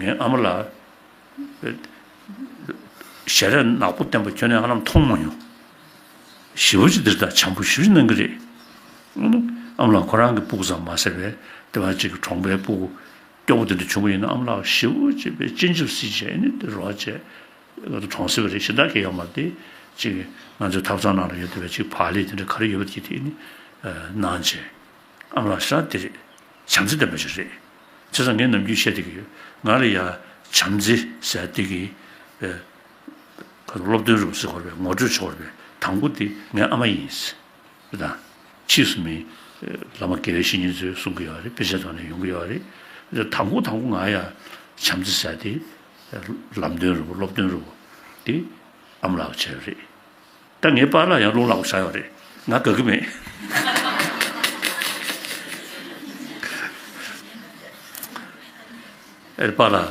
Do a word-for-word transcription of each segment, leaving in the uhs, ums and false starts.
ངའི་ཨ་མ་ལགས་ཞལ་རས་ནག་པོ་བསྟན་པ་ཁྱོན་ནས་ཧ་ལམ་མཐོང་མ་མྱོང་། ཞེ་པོ་ཅིག་འདིར་ད་བྱམས་པོ་ཞེ་པོ་ཅིག་གནང་གི་རེད། ཨ་མ་ལགས་ཁོ་རང་གི་སྤུ་གུ་ཙམ་མ་ཟད་པའི་དེ་བ་ཅིག་གི་གྲོང་པའི་སྤུ་གུ་སྐྱོ་པོ་དེ་འདྲ་བྱུང་བ་ཡིན་ན་ཨ་མ་ལགས་ཞེ་པོ་ཅིག་པའི་སྤྱན་ཆབ་སྲིད་བྱས་ནས་དེ་རོགས་བྱས། ང་ཚོ་གྲོང་གསེབ་རེད། གཞན་དག་གི་ཡོད་མ་རེད་དེ། ཅིག་ང་ཚོའི་ཐབ་ཚང་ནང་ལ་ཡོད་བསྡད་པའི་ཅིག་བག་ལེབ་དེ་འདྲ་ག་རེ་ཡོད་པ་དེ་དེ་ནི་གནང་བྱས། ཨ་མ་ལགས་ཤ་དེ་རེད། བྱམས་བརྩེ་ལྡན་པ་ཞིག་རེད། བྱས་ཙང་ངས་ནམ་རྒྱུན་བཤད་བསྡད་ཀྱི་ཡོད། ང་ལ་ཡ་བྱམས་བརྩེ་ཟེར་བསྡད་ཀྱི་ཨེ། ཁ་སློབ་སྟོན་རུ་ཟེར་དགོས་རེད་པས། ངོ་སྤྲོད་བྱེད་དགོས་རེད་པས། དང་པོ་དེ་ངའི་ཨ་མ་ཡིན། དང་། ཕྱིས་སུ་མི་བླ་མ་དགེ་བའི་བཤེས་གཉེན་ཚོས་གསུང་གི་ཡོད་རེད། དཔེ་ཆའི་ཐོག་ནས་ཡོང་གི་ཡོད་རེད། དང་པོ་དང་པོ་ང་ཡ་བྱམས་བརྩེ་ཟེར་དེ་ལམ་སྟོན་རུ་སློབ་སྟོན་རུ་དེ་ཨ་མ་ལགས་བྱས་པ་རེད། ད་ངའི་པཱ་ལགས་ཡང་རླུང་ལག་པ་བཞག་ཡོད་རེད། ང་དགའ་གི་མེད། ཨེ་པཱ་ལགས་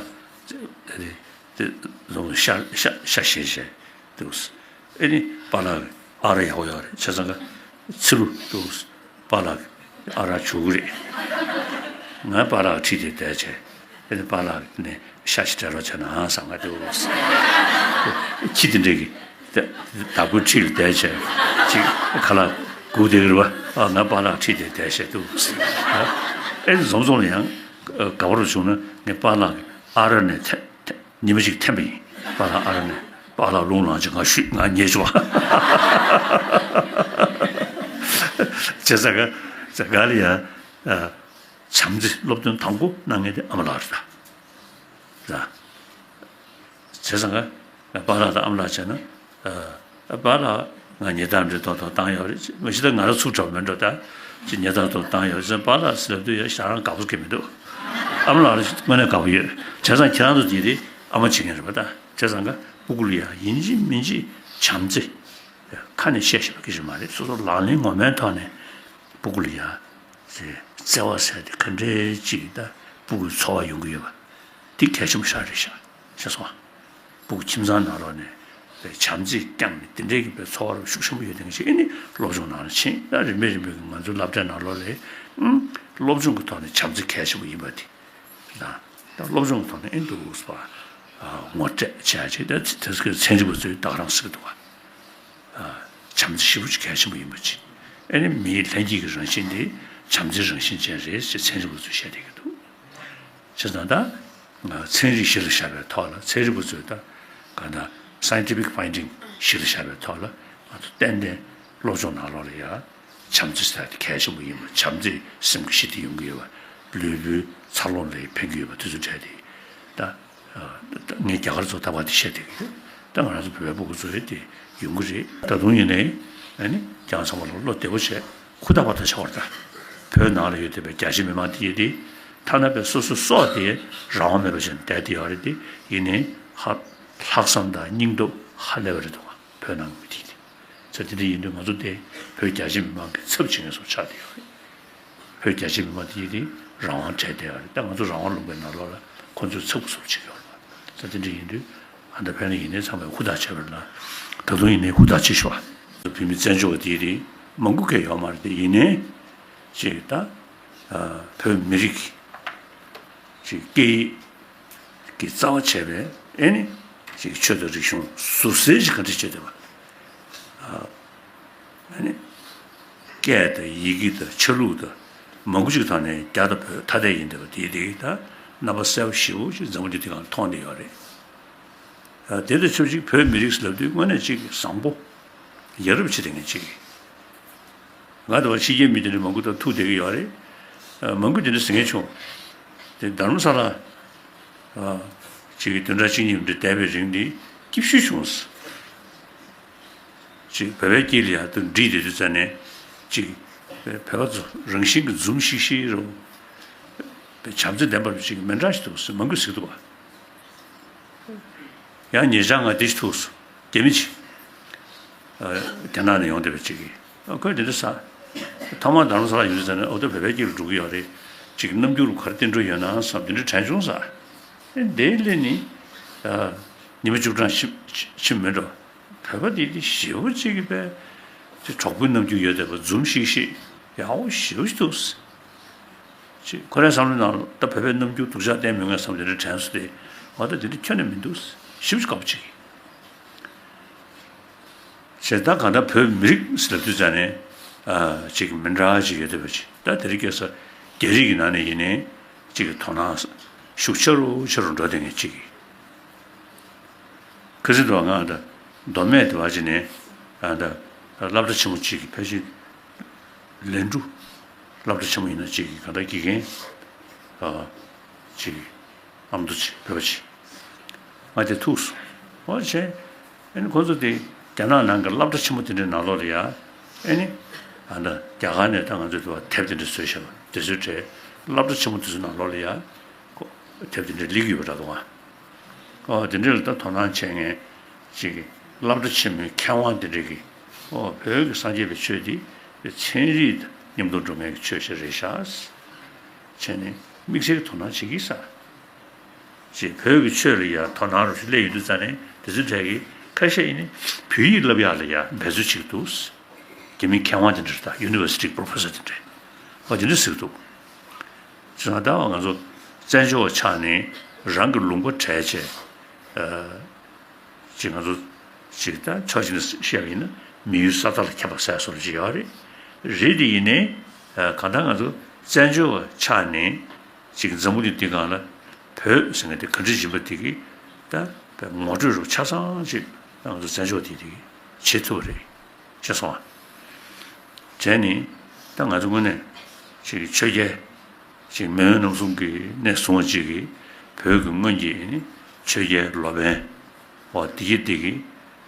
དེ་ལོ་ཤ་ཤ་ཤ་ཞེས་བྱས་འདུག་ཨེ་ནི་པཱ་ལགས་ཨ་ར་ཡག་པོ་ཡོད་རེད། བྱས་ཙང་ཀ་ཚི་ལུ་འདུག་པཱ་ལགས་ཨ་ར་བྱུག་གི་རེད། ང་པཱ་ལགས་ཁྲིད་དེ་བསྡད་བྱས། ཨེ་ནི་པཱ་ལགས་ནས་ཤ་ཞིག་སྤྲད་རོགས་བྱས་ན་ཨང་བསམ་ང་འདུག་ཁྱི་དེ་འདྲས་ཀྱི་བདག་པོའི་ཁྲིད་ལ་བསྡད་བྱས་ཅིག་ཁ་ལག་སྒུག་བསྡད་ཀྱི་རེད་པ། ཨ་ང་པཱ་ལགས་ཁྲིད་དེ་བསྡད་བྱས་འདུག་ཨེ་ནི་འཛོམས་འཛོམས་ལ་ཡང་དགའ་པོ་རུ་བྱུང་ན་ངས་པཱ་ལགས་ཨ་ར་ནས་ཐེ་ཐེ་ཉི་མ་གཅིག་འཐེན་པ་ཡིན། པཱ་ལགས་ཨ་ར་ནས་པཱ་ལགས་རླུང་ལངས་ཅིག་ང་ཤུད་ང་ཉལ་ཆོག་བྱས་ཙང་ཀ་ཙང་ག་ལ་ཡ། བྱམས་བརྩེ་སློབ་སྟོན་དང་པོ་གནང་མཁན་དེ་ཨ་མ་ལགས་རེད་ད། བྱས་ཙང་ཀ་པཱ་ལགས་དང་ཨ་མ་ལགས་བྱས་ན། པཱ་ལགས་ང་ཉེ་དམ་འདྲ་ཐོག་ཐོག་བཏང་ཡོད་རེད། མ་གཞི་ད་ང་རང་ཚུར་འགྲོ་མེད་འགྲོ་ད། ཅི་ཉེ་དམ་ཐོག་བཏང་ཡོད་རེད། པཱ་ལགས་ཟེར་དུས་ཡ་ཞེ་དྲག་དགའ་པོ་གི་མི་འདུག་ཨ་མ་ལགས་ལ་དངོས་གནས་དགའ་པོ་ཡོད། བྱས་ཙང་ཁྱེད་རང་ཚོ་དེ་རེད་ཨ་མ་བྱེད་མཁན་རེད་པ་ད། བྱས་ཙང་ཀ་སྤུ་གུ་ལ་ཡ་ཡིན་གཅིག་མིན་གཅིག་བྱམས་བརྩེ། ཁ་ནས་བཤད་ཤེས་པ་སྐད་ཆ་མ་རེད། སོ་སོ་ལག་ལེན་ངོ་མའི་ཐོག་ནས་སྤུ་གུ་ལ་ཡ་བརྩེ་བ་ཟེར་དེ་ག་འདྲའི་ཅིག་ད་སྤུ་གུའི་འཚོ་བ་ཡོང་གི་ཡོད་པ་དེ་གལ་ཆེན་པོ་ཞིག་རེད་ཤག་ཤེས་སོང་ཨ། སྤུ་གུ་ཁྱིམ་ཚང་ནང་ལོགས་ནས་བྱམས་བརྩེ་བསྐྱངས་ནས་དེ་འདྲའི་གི་པའི་འཚོ་བ་རུ་ཤུགས་ཆེན་པོ་ཡོད་དེ་ངེས་ཤེས་ཨེ་ནི་སློབ་སྦྱོང་ནང་ལ་ཕྱིན་ད་རིམ་པས་རིམ་པས་ཀྱི་ང་ཚོའི་སློབ་གྲྭའི་ནང་ལོགས་ལ་ཨང་སློབ་སྦྱོང་གི་ཐོག་ནས་བྱམས་བརྩེ་གལ་ཆེན་པོ་ཡིན་པ་དེ། ད་སློབ་སྦྱོང་གི་ཐོག་ནས་ཨེ་འདུག་ཟེར་བ། ངོ་སྤྲད་བྱས་ཅིག་ད་དེ་ཚོའི་ཚན་རིག་པ་ཚོས་ད་ག་རང་ཟེར་གི་འདུག་བ། བྱམས་བརྩེ་ཞེ་པོ་ཅིག་གལ་ཆེན་པོ་ཡིན་པ་ཅིག་ཨེ་ནི་མིའི་ལྷན་སྐྱེས་ཀྱི་རང་བཞིན་དེ་བྱམས་བརྩེའི་རང་བཞིན་ཅན་རེད་ཅེས་ཚན་རིག་པ་ཚོས་བཤད་བསྡད་ཀྱི་འདུག་བྱས་ཙང་ད་ཚན་རིག་གཞི་ལ་བཞག་པའི་ཐོག་ལ་ཚན་རིག་པ་ཚོས་ད་ག་ད་scientific finding་གཞི་ལ་བཞག་པའི་ཐོག་ལ་ང་ཚོ་ཏན་ཏན་སློབ་སྦྱོང་ནང་ལོགས་ལ་ཡ་བྱམས་བརྩེ་ཟེར་དེ་གལ་ཆེན་པོ་ཡིན་པ། བྱམས་བརྩེ་སེམས་ཀྱི་ཞི་བདེ་ཡོང་གི་ཡོད་པ། ལུས་པོའི་འཚར་ལོངས་ལ་ཕན་གྱི་ཡོད་པ་དེ་ཚོ་གྲས་དེ་ད། ངས་རྒྱ་གར་ཚོ་ད་བར་དེ་བཤད་བསྡད་ཀྱི་ཡོད། ད་ང་རང་ཚོ་བོད་པའི་སྤུ་གུ་ཚོ་ཡོད་དེ་ཡོང་གི་རེད། ད་དུང་ཡིན་ནའི་ཨ་ནི་ཁྱེད་རང་ཚང་མ་ལ་བློ་བདེ་པོ་བྱས་ཧུར་ཐག་པ་ཐག་བྱ་བར་ད། བོད་ནང་ལ་ཡོད་བསྡད་པའི་རྒྱ་ཆེ་མི་མང་དེ་ཡོད་དེ་ཐ་ན་པའི་སོ་སོ་སྲོག་དེ་རང་དབང་མེད་པ་བྱས་ནས་བསྡད་དེ་ཡོད་རེད་དེ། ཡིན་ནའི་ཧ་ལྷག་བསམ་དང་སྙིང་སྟོབས་ཧ་ལས་པ་རེད་འདུག་བོད་ནང་གི་མི་དེ་དེ། ཚེ་འདི་འདྲ་ཡིན་དུས་ང་ཚོ་དེ་བོད་རྒྱ་ཆེ་མི་མང་གི་ཚབ་བྱེད་མཁན་སོགས་ཆགས་བསྡད་ཡོད་རེད། བོད་རྒྱ་ཆེ་མི་མང་དེ་ཡིན་དུས་རང་དབང་བྲལ་བསྡད་ཡོད་རེད། ད་ང་ཚོ་རང་དབང་ལུང་པའི་ནང་ལོགས་ལ་ཁོ་ཚོས་ཚབ་ཚུབ་བྱེད་ཀྱི་ཡོད་རེད། ད་དེ་འདྲ་ཡིན་དུས་ཨ་ད་ཕན་ལ་ཡིན་ནའི་ཚང་མས་ཧུར་ཐག་བྱས་པ་ལ་ད་དུང་ཡིན་ནའི་ཧུར་ཐག་བྱེད་ཤོག་བོད་མི་བཙན་བྱོལ་བ་དེ་ཡིན་དུས་མང་པོ་གས་ཡོད་མ་རེད་དེ། ཡིན་ནའི་ཅིག་ད་བོད་མི་རིགས་ཀྱི་སྐད་ཡིག་གི་རྩ་བ་བྱས་པའི་ཨེ་ནི་ཅིག་ཆོས་དང་རིག་གཞུང་ཟུར་ཟའི་ཞིག་ག་འདྲ་བྱས་བསྡད་པ། ཨ་ནི་སྐད་དང་ཡི་གེ་དང་ཆ་ལུགས་དང་མང་པོ་ཅིག་ཐོག་ནས་རྒྱ་དང་བོད་ཐ་དད་ཡིན་བསྡད་པ་དེ་དེ་ད་རྣམ་པ་གསལ་པོ་ཞེ་པོ་ཅིག་འཛམ་བུ་གླིང་འདི་སྒང་མཐོང་བསྡད་ཡོད་རེད། ཨ་དེ་དང་ཆབས་ཅིག་བོད་མི་རིགས་ལབ་དུས་དངོས་གནས་ཅིག་བཟང་པོ་ཡ་རབས་བྱེད་བསྡད་མཁན་ཅིག་ང་དང་ཕྱི་རྒྱལ་མི་དེ་འདྲ་མང་པོ་དང་ཐུག་བསྡད་ཀྱི་ཡོད་རེད། ཨ་མང་པོ་དེ་འདྲ་ཟེར་མཁན་བྱུང་། དེ་རྡ་རམ་ས་ལ་ཨ་ཅིག་གི་བདུན་ཕྲག་གཅིག་གཉིས་འདྲ་བསྡད་པའི་རིང་འདི་སྐྱིད་ཤོས་བྱུང་ཟེར། ཅིག་བོད་པའི་དཀྱིལ་ལ་ཡང་དུ་འདྲིས་བསྡད་དུས་ཙ་ནས་ཅིག་བོད་པ་ཚོ་རང་བཞིན་གྱི་འཛུམ་ཤིག་ཤིག་རུ་བྱམས་བརྩེ་ལྡན་པ་རུ་ཅིག་མི་འདྲ་ཞིག་འདུག་ཟེར་མང་པོས་ཟེར་གྱི་འདུག་བ། ཡང་ཉེ་ཆར་ང་འདི་ཞིག་ཐུག་སོང་། རྒྱ་མི་ཅིག་རྒྱ་ནག་ནས་ཡོང་བསྡད་པ་ཅིག་གིས་ཁོས་འདི་འདྲ་ཟེར། ཐོག་མར་རྡ་རམ་ས་ལ་ཡོང་དུས་ཙ་ནས་ཨོ་ད་བོད་པའི་དཀྱིལ་ལ་འགྲོ་གི་ཡོད་རེད། ཅིག་རྣམ་འགྱུར་ག་རེ་བསྟན་འགྲོ་ཡོད་ན་བསམ་འདི་འདྲ་དྲན་བྱུང་ཟེར། ཨེ་འདིའི་སླད་ནི་ཉི་མ་བཅུ་གྲངས་ཕྱིན་ཕྱིན་མེད་འགྲོ། བོད་པ་འདི་འདི་ཞེ་པོ་ཅིག་གི་པས་ཅིག་གྲོགས་པོའི་རྣམ་འགྱུར་ཡོད་བསྡད་པ་འཛུམ་ཤིག་ཤིག་ཡག་པོ་ཞེ་པོ་ཅིག་འདུག་ཟེར། ཅིག་ཁོ་རའི་བསམ་བློའི་ནང་ལ་ད་བོད་པའི་རྣམ་འགྱུར་སྡུག་ཅག་བསྟན་མི་ངན་བསམ་དེ་འདྲ་དྲན་སོང་སྟེ། འོ་ད་དེ་འདྲ་ཁྱོན་ནས་མི་འདུག་ཞེ་པོ་ཅིག་དགའ་པོ་བྱེད་ཀྱི། བྱས་ད་གང་ལྟར་བོད་མི་རིགས་ཟེར་ལབ་དུས་ཙང་ནས་ཨ་ཅིག་མི་འདྲ་ཅིག་ཡོད་བསྡད་པ་ཅིག་ད་དེ་རིང་ཁ་སང་རྒྱ་རིགས་ཀྱི་ནང་ནས་ཡིན་ནའི་ཅིག་གི་དོ་སྣང་ཤུགས་ཆེ་རུ་ཆེ་རུ་འགྲོ་བསྡད་མཁན་ཅིག་གི། ཁ་སང་དུ་ང་ད་མདོ་སྨད་དེ་བ་ཅིག་ནས་ཨ་ད་སློབ་གྲྭ་ཆེན་མོ་ཅིག་གི་ཕལ་ཆེར་ལན་ཀྲུའུ་སློབ་གྲྭ་ཆེན་མོ་ཡིན་ན་ཅིག་གི་གང་ལྟར་དགེ་རྒན་ཨ་ཅིག་གི་ཨ་མདོ་ཅིག་བོད་པ་ཅིག་ང་དེ་ཐུག་སོང་། འོ་བྱས། ཨ་ནི་ཁོ་ཚོ་དེ་རྒྱ་ནག་ནང་གི་སློབ་གྲྭ་ཆེན་མོ་དེ་འདྲའི་ནང་ལོགས་ལ་ཡ། ཨ་ནི་ཨ་ད་རྒྱ་གར་ནས་ད་ང་ཚོའི་དེ་བ་དེབ་དེ་འདྲ་བཟོས་བཞག་པ་དེ་ཚོའི་གྲས་སློབ་གྲྭ་ཆེན་མོ་དེ་ཚོའི་ནང་ལོགས་ལ་ཡ། ཁོ་དེབ་དེ་འདྲ་སླེབས་ཀྱི་ཡོད་པ་འདྲ་འདུག་ཨ། ཨོ་དེ་འདྲ་ལ་ད་དོ་སྣང་བྱེད་མཁན་ཅིག་གི་སློབ་གྲྭ་ཆེན་མོའི་མཁས་དབང་དེ་འདྲ་གིས་ཨོ་བོད་ཀྱི་སངས་རྒྱས་པའི་ཆོས་འདི་ཚན་རིག་དང་མཉམ་དུ་འགྲོ་མཁན་གྱི་ཆོས་ཤིག་རེད་ཤག་བྱས་ནས་དམིགས་བསལ་གྱི་དོ་སྣང་བྱེད་ཀྱི་ས། ཅེས་བོད་ཀྱི་ཆོས་ལ་ཡང་དོ་སྣང་རོ་ཞིག་སླེབས་ཡོད་དུས་ཙང་ནས་དེ་ཚོའི་གྲས་ཀྱི་ཁ་ཤས་ཡིན་ནི་བོད་ཡིག་བསླབ་ཡག་ལ་ཡང་འབད་རྩོལ་བྱེད་ཀྱི་འདུག་རྒྱ་མི་མཁས་དབང་དེ་འདྲ་དང་University Professor་དེ་འདྲ་ཨོ་དེ་འདྲ་ཟེར་གྱི་འདུག་ཅེས་ད་ང་ཚོ་བཙན་བྱོལ་བ་ཆགས་ནས་རང་གི་ལུང་པ་བྲལ་བྱས་ཅེས་ང་ཚོ་ཅིག་ད་ཕྱོགས་གཅིག་ནས་བཤད་པ་ཡིན་ན་མི་ཡུལ་ས་མཐའ་ལ་ཁྱབ་པ་ཟེར་སོགས་ཅིག་ཡོད་རེད། རེད་དེ་ཡིན་ནའི་གང་ལྟར་ང་ཚོ་བཙན་བྱོལ་བ་ཆགས་ནས། ཅིག་འཛམ་བུ་གླིང་འདི་སྒང་ལ་བོད་ཟེར་མཁན་དེ་ག་འདྲ་ཡིན་པ་དེ་གི་ད་ངོ་སྤྲོད་རུ་ཆ་ཚང་ཅིག་ང་ཚོ་བཙན་བྱོལ་དེ་དེ་གི་བྱེད་ཐུབ་པ་རེད་ཅེས་གསུངས་པ། བྱས་ནས་ད་ང་ཚོ་དངོས་གནས་ཅིག་ཆོས་རྒྱལ་ཅིག་མེས་དབོན་རྣམ་གསུམ་གྱི་གནས་བཟུང་བ་ཅིག་གིས་བོད་ཀྱི་སྔོན་གྱི་ནི་ཆོས་རྒྱལ་ལོ་པཎ་འོ་དེ་གི་དེ་གི་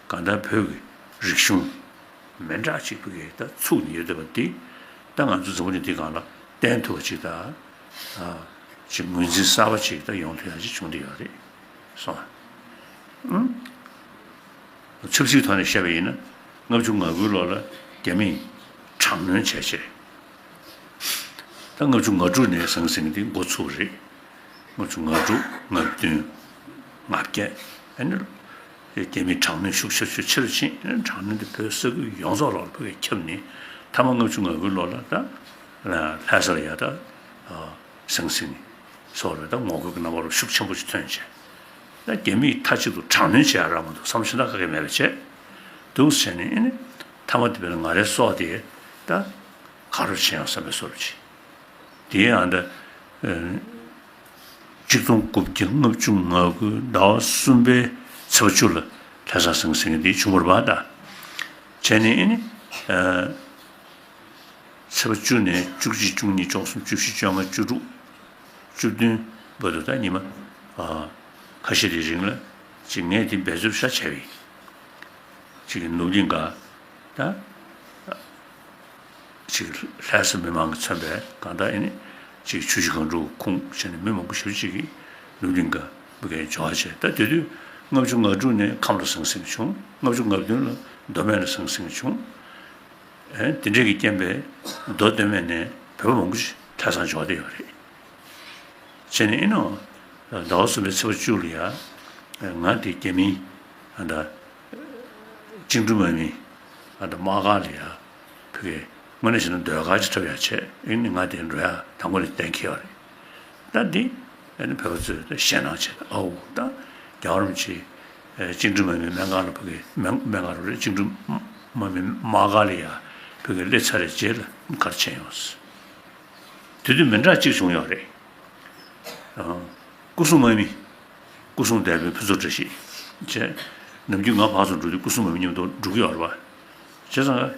གང་ལྟར་བོད་ཀྱི་རིག་གཞུང་མི་འདྲ་ཅིག་ཕ་གིར་ད་ཚུགས་ནས་ཡོད་བསྡད་པ་འདི་ད་ང་ཚོ་འཛམ་བུ་གླིང་འདི་སྒང་ལ་བསྟན་ཐུབ་པ་ཅིག་དང་ཅིག་ངོས་འཛིན་གསར་པ་ཅིག་ད་ཡོང་ཐུབ་ཡག་ཅིག་བྱུང་བསྡད་ཡོད་རེད་སོང་། ཆབ་སྲིད་ཐོག་ནས་བཤད་པ་ཡིན་ན་ལྔ་བཅུ་ང་དགུའི་ལོ་ལ་རྒྱ་མིས་དྲག་གནོན་བྱས་བྱས། ད་ལྔ་བཅུ་ང་དྲུག་ནས་ཟང་ཟིང་འདི་འགོ་ཚུགས་རེད། ལྔ་བཅུ་ང་དྲུག་ལྔ་བདུན། ལྔ་བརྒྱད། ཨ་ནི་རྒྱ་མིའི་དྲག་གནོན་ཤུགས་ཆེ་ཤུགས་ཆེ་རུ་ཕྱིན། ཨ་ནི་དྲག་གནོན་འདི་བོད་ས་ཁུལ་ཡོངས་རྫོགས་ལ་ཕ་གིར་ཁྱབ་ནས་མཐའ་མ་ལྔ་བཅུ་ང་དགུའི་ལོ་ལ་ད་ལྷ་ས་ལ་ཡ་ད་ཟང་ཟིང་སོགས་ལ་ད་ངོ་རྒོལ་གྱི་རྣམ་པ་རུ་ཤུགས་ཆེན་པོ་ཞིག་ཐོན་བྱས། ད་རྒྱ་མིས་མཐའ་གཅིག་ཏུ་དྲག་གནོན་བྱེད་ཡ་རག་མ་འདུག་བསམ་བློ་ཞེ་དྲག་ག་གེ་མེད་པ་བྱས། འདུག་བྱས་ནས་ཨ་ནི་མཐའ་མ་དེ་བས་ང་རའི་སྲོག་དེ་ད་ག་རུ་བྱེད་ཡང་བསམ་པའི་བཟོ་འདྲ་ཅིག་དེའི་ཨ་ད་ཨ་གཅིག་སྟོང་དགུ་བརྒྱ་ལྔ་བཅུ་ང་དགུ་ཟླ་བ་གསུམ་པའི་ཚེས་པ་བཅུ་ལ་ལྷ་ས་ཟང་ཟིང་འདི་བྱུང་བ་རེད་པ། ད་བྱས་ནས་ཨ་ནི་ཨ་ཚེས་པ་བཅུ་ནས་བཅུ་གཅིག་བཅུ་གཉིས་བཅུ་གསུམ་བཅུ་བཞི་བཅོ་ལྔ་བཅུ་དྲུག་བཅུ་བདུན་བར་དུ་ད་ཉི་མ་ཨ་ཁ་ཤས་དེའི་རིང་ལ་ཅིག་ངས་དེ་འབད་རྩོལ་ཤ་བྱས་པ་ཡིན། ཅིག་གི་ནུབ་གླིང་ག་ད་ཅིག་ལྷ་ས་མི་མང་གིས་མཚོན་པའི་གང་ལྟར་ཨ་ནི་ཅིག་ཆུ་བཞི་སྒང་དྲུག་ཁུངས་བྱས་ནས་མི་མང་པོ་ཞེ་པོ་ཅིག་གིས་ནུབ་གླིང་ག་ཕ་གིར་འབྱོར་བ་བྱས། ད་དེ་དུས་ལྔ་བཅུ་ང་དྲུག་ནས་ཁམས་ལ་ཟང་ཟིང་བྱུང་། ལྔ་བཅུ་ང་བདུན་ལ་མདོ་སྨད་ལ་ཟང་ཟིང་བྱུང་། ཨེ་དེ་འདྲས་ཀྱི་རྐྱེན་པས་མདོ་སྟོད་སྨད་ནས་བོད་པ་མང་པོ་ཞིག་ལྷ་སར་འབྱོར་བསྡད་ཡོད་རེད། བྱས་ནས་ཨེ་ནོ། ཟླ་བ་གསུམ་པའི་ཚེས་པ་བཅུ་ལ་ཡ། ང་དེ་རྒྱ་མིའི་ཨ་ད་བཅིངས་འགྲོལ་དམག་མི་ཨ་ད་དམག་སྒར་ལ་ཡ། ཕ་གིར་དངོས་གནས་བྱས་ན་ཟློས་གར་ཅིག་འཁྲབ་ཡ་བྱས། ཨེ་ནི་ང་དེ་འགྲོ་ཡ་དང་པོ་ནས་གཏན་འཁེལ་བ་རེད། ད་འདི་ཨ་ནི་བོད་པ་ཚོས་ད་ཞེད་སྣང་བྱས། ཨའུ་ད་རྒྱལ་བ་རིན་པོ་ཆེ་བཅིངས་འགྲོལ་དམག་མིའི་སྨན་ཁང་ལ་ཕ་གིར་སྨན་སྨན་ཁང་རེད། བཅིངས་འགྲོལ་དམག་མིའི་དམག་སྒར་ལ་ཡ་ཕ་གིར་སླེབས་ཚར་བའི་རྗེས་ལ་ག་རེ་བྱས་ཡོང་། དེ་དུས་མི་འདྲ་གཅིག་བྱུང་ཡོད་རེད། ཨ། སྐུ་སྲུང་དམག་མི། སྐུ་སྲུང་སྡེ་དཔོན་ཕུན་ཚོགས་བཀྲ་ཤིས། བྱས། ནམ་རྒྱུན་ང་ཕར་ཚུར་འགྲོ་དུས་སྐུ་སྲུང་དམག་མི་མཉམ་དུ་འགྲོ་གི་ཡོད་རེད་པ། བྱས་ཙང་།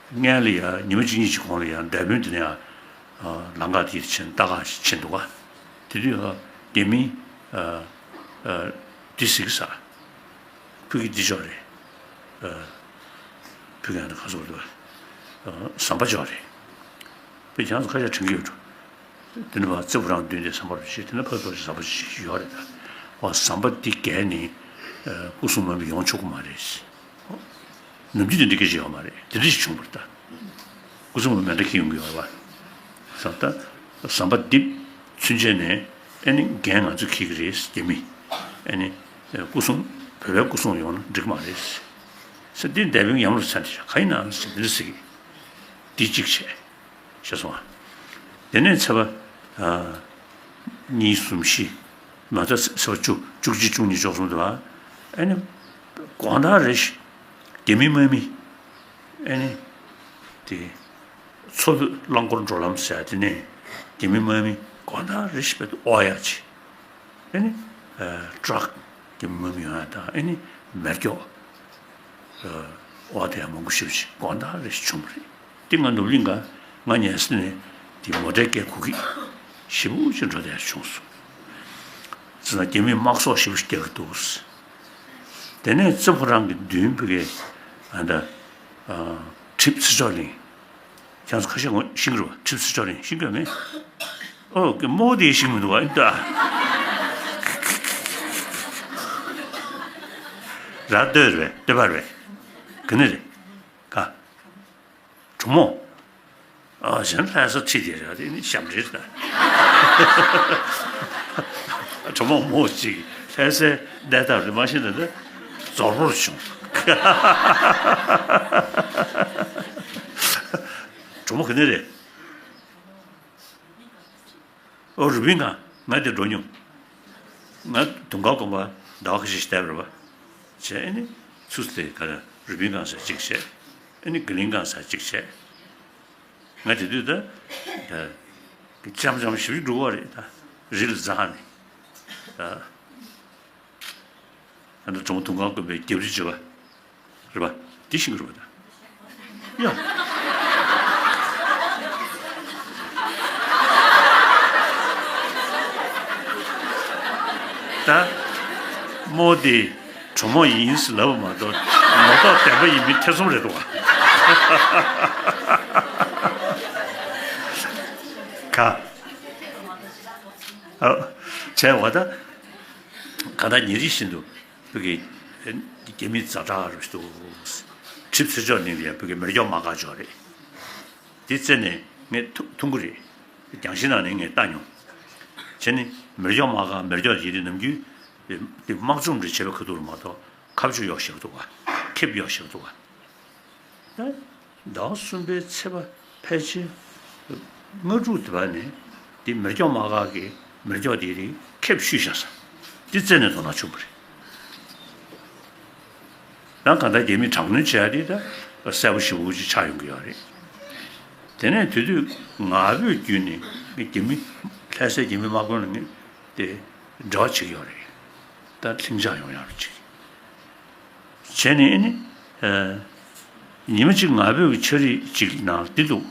སྔོན་ལ་ཡ་ཉི་མ་གཅིག་གཉིས་ཀྱི་གོང་ལ་ཡ་སྡེ་དཔོན་དེ་ནས་ཡ། ཨ། ལམ་ཁ་དེ་ཕྱིན་ལྟ་ག་ཕྱིན་འདུག་ག་དེ་དུས་ཡ་རྒྱ་མིས། ཨ། ཨ། འདི་ཟེར་གི་ས། ཕ་གི་འདི་ཅོག་རེད། ཨ། ཕ་གི་ཨ་ནི་ག་ཚོད་རེད། ཨ། ཟམ་པ་ཅོག་རེད། དཔེ་ཁྱེད་རང་ཚོ་ཁ་ཤས་དྲན་གྱི་ཡོད་འགྲོ། དེ་ནས་ཕར་རྩེ་ཕོ་བྲང་མདུན་དེ་ཟམ་པ་རུ་བྱེད། དེ་ནས་ཕར་ཚུར་ཟམ་པ་ཅིག་ཡོད་རེད་ད། འོ་ཟམ་པ་འདི་བརྒལ་ནས། ཨ། སྐུ་སྲུང་དམག་མི་ཡོང་ཆོག་གི་མ་རེད། ནམ་རྒྱུན་དེ་འདྲ་སྐད་ཆ་ཡོད་མ་རེད། དེ་འདྲ་ཞིག་བྱུང་བ་རེད་ད། སྐུ་སྲུང་མི་མེ་མདའ་འཁྱེར་ཡོང་གི་ཡོད་རེད་པ། ཟམ་པ། ཟམ་པ་འདི་ཚུན་ཆད་ནས་ཨ་ནི་འགན་ང་ཚོས་འཁྱེར་གྱི་རེད། རྒྱ་མི་ཨ་ནི་སྐུ་སྲུང་བོད་པའི་སྐུ་སྲུང་ཡོང་ན་འགྲིག་མ་རེད་ཟེར། འདི་འདས་པའི་ཡམ་ལ་ཚན་དེ་ག་ཡིན་ན་ཟེར་འདི་འདྲ་ཟེར་གི། འདི་གཅིག་བྱས། ཤེས་སོང་ཨ། དེ་ནས་ཚེས་པ་ཨ་གཉིས་གསུམ་བཞི། མ་ཚད་ཚེས་པ་བཅུ་བཅུ་གཅིག་བཅུ་གཉིས་བཅུ་གསུམ་དུ་བ། ཨེ་ནི་དགོང་དག་རེ་ཞིག་རྒྱ་མི་དམག་མི་ཨེ་ནི་དེ་མཚོ་བོད་རླངས་འཁོར་འགྲོ་ལམ་ཟེར་དེ་ནས་རྒྱ་མི་དམག་མི་དགོང་དག་རེ་ཞིག་བྱས་ཏེ་ཨོ་ཡ་ཆེ། ཨེ་ནི་ཨ་ཊྲག་རྒྱ་མི་དམག་མི་ཡོང་ཡ་དང་ཨེ་ནི་མེ་སྒྱོགས། ཨོ་དེ་ཡང་མང་པོ་ཞེ་པོ་ཅིག་དགོང་དག་རེ་ཞིག་བྱུང་བ་རེད། དེ་ང་ནུབ་གླིང་ག་ང་ཉལ་ས་ནས་དེ་མོ་ཊའི་སྐད་གོ་གི་ཞེ་པོ་ཅིག་འགྲོ་བསྡད་བྱུང་སོང་། ཙི་ན་རྒྱ་མིས་དམག་སོག་ཞེ་པོ་ཅིག་རྒྱག་གི་འདུག། དེ་ནས་རྩེ་ཕོ་བྲང་གི་མདུན་བུ་གའི་ཨ་ད་ཨ་གྲིབ་ཚེ་མཆོག་གླིང་། ཁྱེད་ཚོ་ཁ་ཤས་ངོ་ཤེས་ཀྱི་རེད་བ། གྲིབ་ཚེ་མཆོག་གླིང་ཤེས་ཀྱི་ཡོད་མེད། ཨོ་ཀེ་མོ་དེ་ཤིག་མི་འདུག་བ་ཨིན་ཏ། ར་སྟོད་རེད་སྟོད་པ་རེད། ག་ནས་རེད། ག་གྲོ་མོ། ཨ་གཞན་ལྷ་ས་ཁྲིད་དེ་རེད་དེ་ནི་ཞབས་འདྲེན་རེད། གྲོ་མོ་མོ་གཅིག་ལྷ་སའི་གནས་སྟངས་རེད་མ་ཤེས་ན་ད་རྫོར་པོར་བྱུང་། གྲོ་མོ་ག་ནས་རེད། ཨོ་རུས་སྦལ་སྒང་། ང་དེ་འགྲོ་མྱོང་། ང་དུང་དཀར་དགོན་པ་ཟླ་བ་ཁ་ཤས་ཤིག་བསྡད་པ་རེད་པ། བྱས་ཨ་ནི་ཚུར་དེ་ག་རེ་རུས་སྦལ་སྒང་ཟེར་གཅིག་བྱས། ཨ་ནི་དགེ་ལྡན་སྒང་ཟེར་གཅིག་བྱས། ང་དེ་དུས་ད་ད་འཆམ་འཆམ་ཞིབ་ཞིབ་འགྲོ་བ་རེད་ད། རི་ལ་འཛེགས་ནས་ད། ཨ་ནི་གྲོ་མོ་དུང་དཀར་དགོན་པའི་རྒྱབ་རི་བྱེད་པ། རེད་པ། འདི་ཤེས་ཀྱི་རེད་པ་ད། ཡ། ད་མོ་དེ་གྲོ་མོ་ཡིན་ཟེར་ལབ་པ་མ་གཏོགས་ནོར་ཐོག་བདེན་པ་ཡིན་མིན་ཐེ་ཚོམ་རེད་འདུག་ག་ག་ཨ་བྱས་པ་ད། གང་ལྟར་ཉིན་རེ་བཞིན་དུ་བོད་ཀྱི་རྒྱ་མི་ཛ་དྲག་རུ་འདུག། གྲིབ་ཚེ་མཆོག་གླིང་ལ་ཡང་བོད་ཀྱི་མེ་སྒྱོགས་དམག་སྒར་འབྱོར་རེད། དེ་རྩེ་ནས་ངས་ཐུག་ཐུག་གི་རེད། རྒྱང་ཤིང་ནང་ནས་ངས་ལྟ་མྱོང་། བྱས་ནས་མེ་སྒྱོགས་དམག་སྒར་མེ་སྒྱོགས་ཡིན་དུས་ནམ་རྒྱུན་དེ་དམག་འཛུམ་རེ་བྱེད་པའི་ཁ་ཐུག་ལ་མ་གཏོགས་ཁ་བཅུ་གཡོག་ཞིག་འདུག་ག་ཁེབས་གཡོག་ཞིག་འདུག་ག་ད་ཟླ་བ་གསུམ་པའི་ཚེས་པ་ཕལ་ཆེར་ལྔ་དྲུག་དེ་བར་ནས་དེ་མེ་སྒྱོགས་དམག་སྒར་གྱི་མེ་སྒྱོགས་དེ་རིགས་ཁེབས་བཤུས་བཞག་ས་དེ་རྩེ་ནས་དོ་སྣང་བྱུང་བ་རེད། ད་གང་ལྟར་རྒྱ་མིས་དྲག་གནོན་བྱེད་ཡ་དེ་ད་གསལ་པོ་ཞེ་པོ་ཅིག་ཆགས་ཡོང་གི་ཡོད་རེད། དེ་ནས་དེ་དུས་ང་ཕོད་བརྒྱུད་ནས་ངས་རྒྱ་མི་ལྷ་སའི་རྒྱ་མི་དམག་དཔོན་ལ་ངས་དེ་འབྲེལ་བ་བྱེད་ཀྱི་ཡོད་རེད། ད་ལྷིང་འཇགས་ཡོང་ཡག་ཅིག་བྱས་ནས་ཨ་ནི་ཨ་ཉི་མ་གཅིག་ང་ཕོད་ཀྱི་ཕྱག་བྲིས་ཅིག་ནང་འདི་འདུག་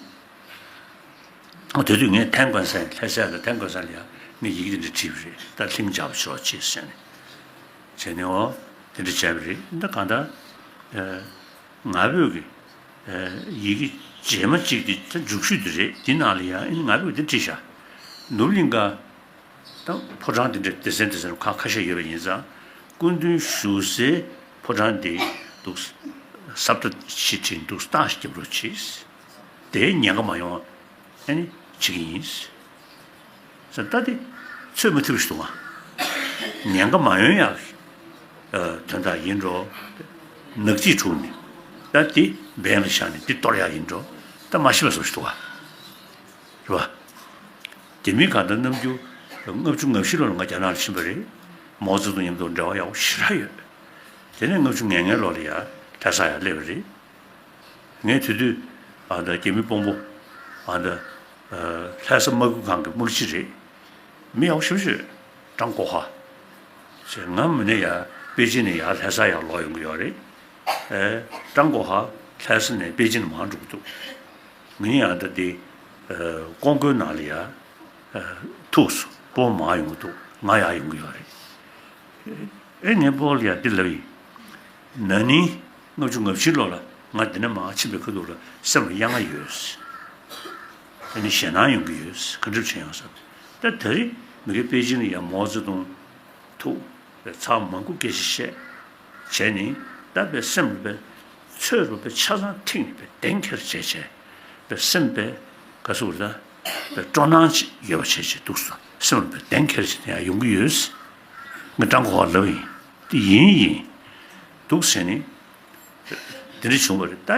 ཨ་དེ་དུས་ངས་ཐན་ཀོན་སན་ལྷ་སའི་ལ་ཐན་ཀོན་སན་ལ་ཡང་ངས་ཡི་གེ་འདི་འདྲ་བྲིས་པ་རེད། ད་ལྷིང་འཇགས་པ་ཤོག་ཅེས་ཟེར་ནས། བྱས་ནས་འོ་དེ་འདྲ་བྱས་པ་རེད། ད་གང་ལྟར་ཨ་ང་ཕོད་ཀྱི་ཨ་ཡི་གེ་རྗེས་མ་གཅིག་དེ་ད་མཇུག་ཤོས་དེ་རེད། དེ་ནང་ལ་ཡང་ཨ་ནི་ང་ཕོད་འདི་བྲིས་ཤག་ནུབ་གླིང་ག་ད་ཕོ་བྲང་དེ་འདྲ་སྡེ་ཚན་སྡེ་ཚན་ཁག་ཁ་ཤས་ཡོད་པ་ཡིན་ཙང་སྐུ་མདུན་བཞུགས་སའི་ཕོ་བྲང་དེ་འདུག་སེ་སྲབ་ཏོག་ཞིག་བྲིས་འདུག་སེ་རྟགས་ཤིག་རྒྱབ་རོགས་གྱིས། དེའི་ཉེན་ཁ་མ་ཡོང་བ་ཨ་ནི་བྱེད་ཀྱི་ཡིན་ཟེར། ད་དེ་ཚོད་མ་ཐིག་པ་ཞིག་འདུག་ཨ། ཉེན་ཁ་མ་ཡོང་ཡག་གི་ཨ་དོན་དག་ཡིན་འགྲོ། ནག་རྩིས་འཁྲུག་ནས་ད་དེ་འབེན་ལ་བཞག་ནས་དེ་གཏོར་ཡག་ཡིན་འགྲོ། ད་མ་ཤི་བ་བཟོ་ཞིག་འདུག་ཨ། རེད་བ། རྒྱ་མི་གང་ལྟར་གནམ་གྲུ་ལྔ་བཅུ་ང་བཞི་ལོ་ལ་ང་རྒྱ་ནག་ལ་ཕྱིན་པ་རེད། མའོ་ཙེ་ཏུང་མཉམ་དུ་འབྲེལ་བ་ཡག་པོ་ཞེ་དྲག་ཡོད། དེ་ནས་ལྔ་བཅུ་ང་ལྔ་ལོ་ལ་ཡ་ལྷ་ས་ཡར་སླེབས་པ་རེད། ངས་དེ་དུས་ཨ་ད་རྒྱ་མི་དཔོན་པོ་ཨ་ད་ལྷ་ས་དམག་ཁུལ་ཁང་གི་དམག་སྤྱི་རེད། མི་ཡག་པོ་ཞེ་པོ་ཅིག་ཡོད། ཀྲང་གོ་ཧྭ། ཞེས་ང་མི་ནས་ཡ་པེ་ཅིན་ནས་ཡ་ལྷ་ས་ཡར་ལོག་ཡོང་གི་ཡོད་རེད། ཨེ་ཀྲང་གོ་ཧྭ་ལྷ་ས་ནས་པེ་ཅིན་མར་འགྲོ་གི་འདུག་ངེད་ཡང་ད་དེ་ཀོང་ཀོའི་ནང་ལ་ཡ་ཐུག་སོང་། སྤོ་མ་ཡོང་གི་འདུག་ང་ཡར་ཡོང་གི་ཡོད་རེད། ཨེ་ངས་སྤོ་ལ་ཡ་འདི་ལབ་ཡིན། ན་ནིང་ལྔ་བཅུ་ང་བཞི་ལོ་ལ་ང་འདི་ནས་མར་ཕྱིན་པའི་ཁ་ཐུག་ལ་སེམས་ལ་གཡེང་ཡོད། ཨ་ནི་ཞེད་སྣང་ཡོང་གི་ཡོད། ག་འདྲ་བྱེད་ཡོང་ས། ད་དེ་རིང་མི་གི་པེ་ཅིན་ལ་ཡ་མའོ་ཙེ་ཏུང་ཐུག་པའི་ཚར་མང་པོ་སྐད་ཆ་བཤད། བྱས་ནས་ད་པའི་སེམས་ལ་པའི་ཚོད་རུ་པའི་ཆ་ཚང་ཐིག་ནས་པའི་གདེང་འཁེལ་བྱས་བྱས་པའི་སེམས་པའི་ག་ཟེར་དགོས་རེད། ད་པའི་སྤྲོ་སྣང་ཅིག་ཡོད་པ་བྱས་བྱས་འདུག་སོ། སེམས་ལ་པའི་གདེང་འཁེལ་བྱས་ནས་ཡང་ཡོང་གི་ཡོད། ངས་ཀྲང་གོ་ཧྭ་ལབ་ཡིན། དེ་ཡིན་ཡིན་འདུག་ཟེར་ནས་དེ་འདྲ་བྱུང་བ་རེད་ད།